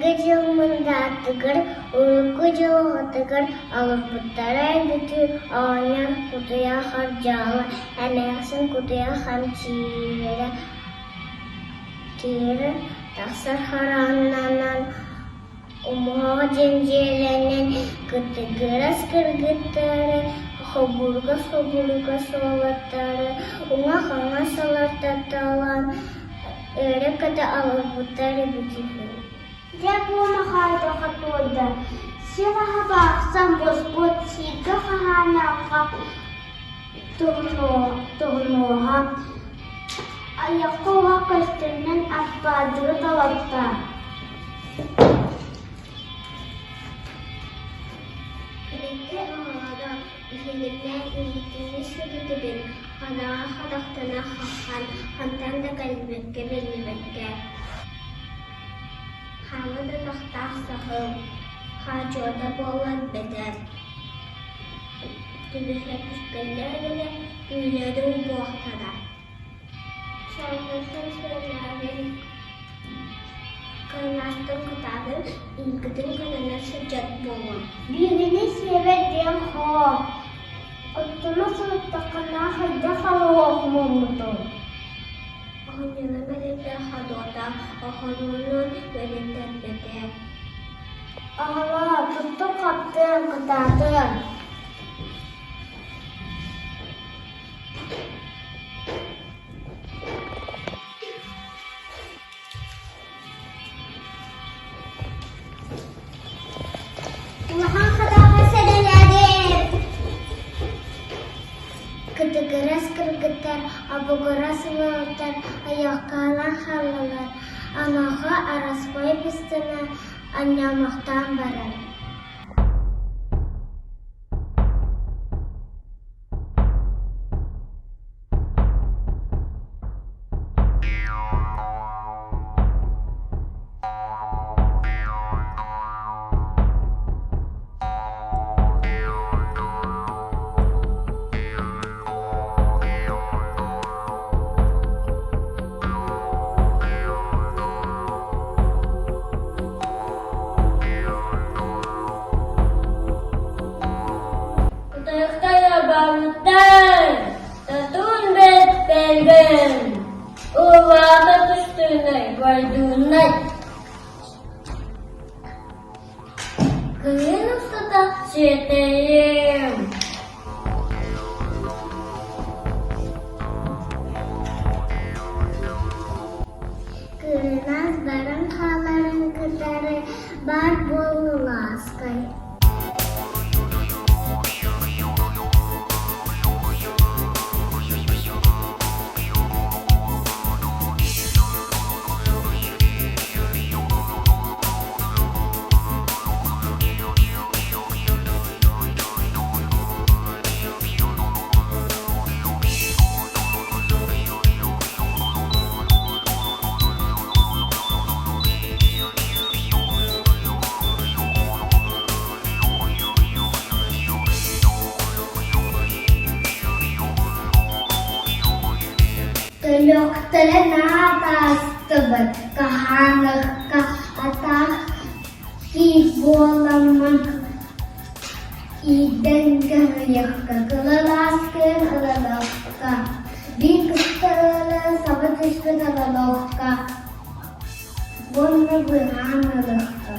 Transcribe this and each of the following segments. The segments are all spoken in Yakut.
Дьыл мындаатыгар, урукку дьыл оҕотугар олорбуттара эбитин оҕонньор кутуйах хардьаала, эмээхсин кутуйах хам чиирэ тиэрэ тахсар харааннанан, умуһах диэн дьиэлэнэн кытыгырас кыргыттары, хобургас-хобургас уолаттары уҥа-хаҥас алартаталаан Өрө-көтө олорбуттар эбит үһү. Дьэ буола хаайдаха туойда, сир аһа баахсан буспут, сииккэ хаһаанаахха туһунуоҕа, айахха уһа көстөрүнэн аспаадьыгы талатта. Икки оҕолоро Иһигиннээн иһитини сүгүтүбүн, хадаҕа хадахтана хаххан, хантан да кэлбэккэ биллибэккэ хаамыт атахтаах саһыл, хаачуота буолан бэтэр, түбэһэ түспэллэр гына үүнээри угуохтара. Саҥарсан сөрүнээбин, кырнаастан кытаатын, илгитин көнөнөр сылдьар буолуом. Биһигини сиэбэт диэн хоо, оттоно сырыттаххына хайдах алуох муммутуҥ? Оҕонньорум бэлиэтэ ходуота, охонуунун бэлиэтэрбэтэ. Аҕалаа, туттун-хаптыан, кытаатыан. Улахан хадаҕа сэрэлээри Кытыгырас кыргыттар, обугурас уолаттар айахтаалаан хааллылар, онуоха Араспай быстана анньаамахтаан барар. Кытайыктар абаалыттар, татуун бэттэргэн, улаата түстүнэй, байдуунай. Кыһын устата сиэтэйим. Кырынаас баран хааларын кытары баар буоллулааскай. Төлөктөрө наат аастыбыт, хаһааныхха атах киит буоламмын иирдэн көһүйэххэ, кылалааскын ылалахха, биир кысталыны саба түспүт ылалахха уонна быһаан ылыахха.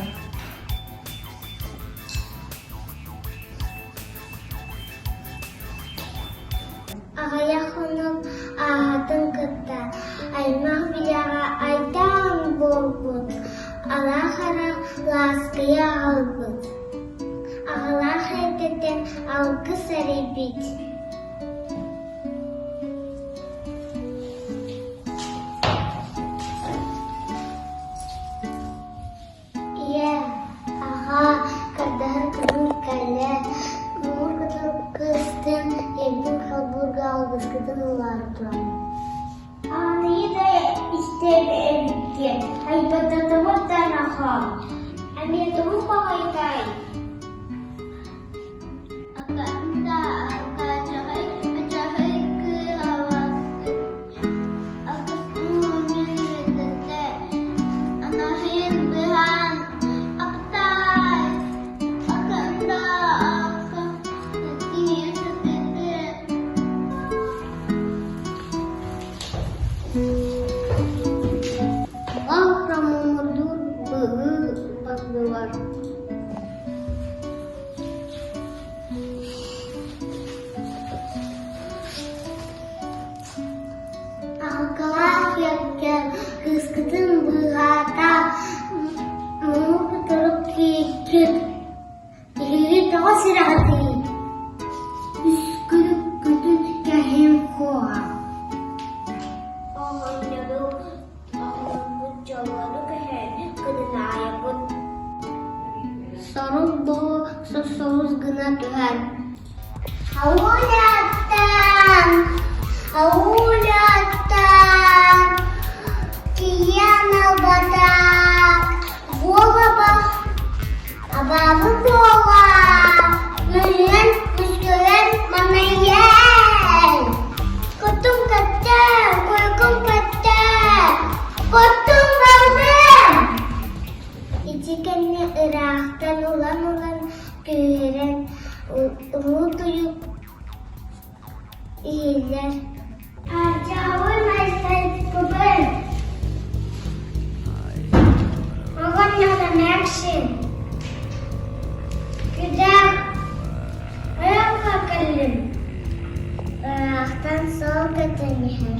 Аҕыйах хонук ааһатын кытта аймах билэҕэ айдаан буолбут, алаа-харах лааскыйа аҕалбыт, аҕалаах эрдэттэн алгыс эрийбит. Ийээ, аҕаа, көрдөһөр күнүм кэллэ, муҥур кытыл кыыстыын ийэбитин холбуурга алгыскытын ылаары турабын. Аныйы да истэр эбиккин, айбататыбыт да нахаа, эмиэ тугу баҕайытай? Алра муҥурдуур быһыы бардылар. Алгылаах сиэргэ кыыскытын быыһаата, муҥур кытарык киирбит Биһиги тоҕо сүрэҕитий? Үс күлүккүтүн кэһин куоһа. Оҕонньору оҕолорбут дьоллону көһөөн кыдынаайабыт. Сорук буолу сосолус гына түһэр. Аулаттан, аулаттан, киэн албатах, буолабах Абаабы буола, мөлүйүөн үскүлэн манайыан. Кутум көттө, куйкум көттө, кутум балдым. Ити кэннэ ыраахтан улан-улан күүһүрэн улуу туйук иһиллэр. Ардьаабын айсайбын. Оҕонньор эмээхсин Күдэх айылҕа кэллим Ыраахтан суол көтөн иһэр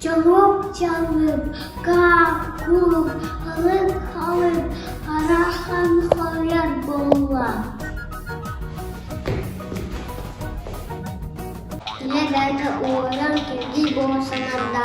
Чолук чалып, каакук, халык-халык, арахан хоруйар буолла. Ийэ бэйэтэ уойан киргии буола санарда.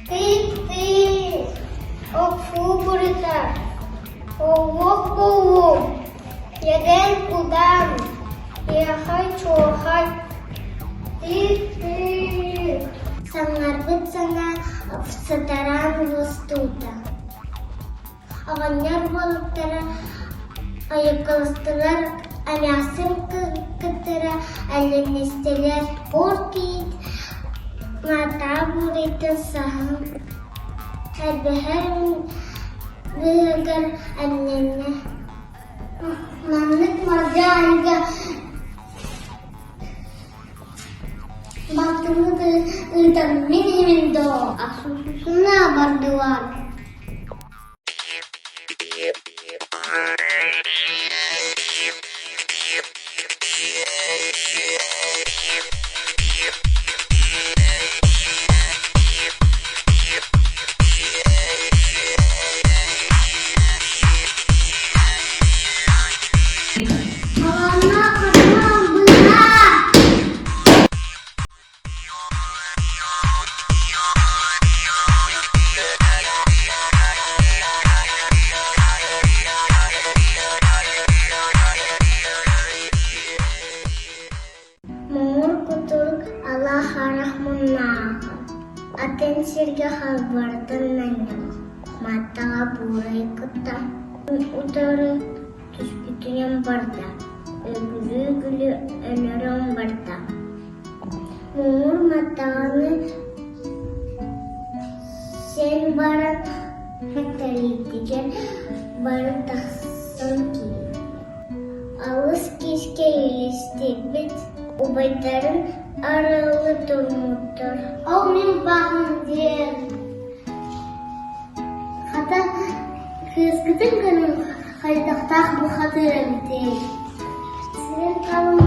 Тыый-тыый, охсуу бурута, оһуох буолуом, иэдээн кудаан, иэхэй-чуохай, тыый-тыый. Саҥарбыт саҥа сатараан уостуута. Оҕонньор буолуктара айыккаластылар, эмээхсин кыттара эллэннэстилэр. Ор кийиит маатаа буурайтан саһан эрбэһэр быыһыгар эмнэннэ. Маннык малдьа айга Балтыммыт ыытан мин иһимин доо, асусусуна бардылар. Алана хатан быһа! Муҥур кутурук ала харах муннааҕа, атын сиргэ халбарытан нанньаҕа, Маттаҕа буурай кытта утары түспүтүнэн барда, өгүлүү-өгүлүү өлөрөн барда. Муҥур Маттаҕаны сиэн баран тэрийдигэр бары тахсан киирдэ. Алыс киискэ илистибит убайдарын арыалы турмуттар. Ол мин баҕам диэн хата. Кыыскытын көрүҥ, хайдахтаах бухатыыр эбитий? Сирин халыҥ.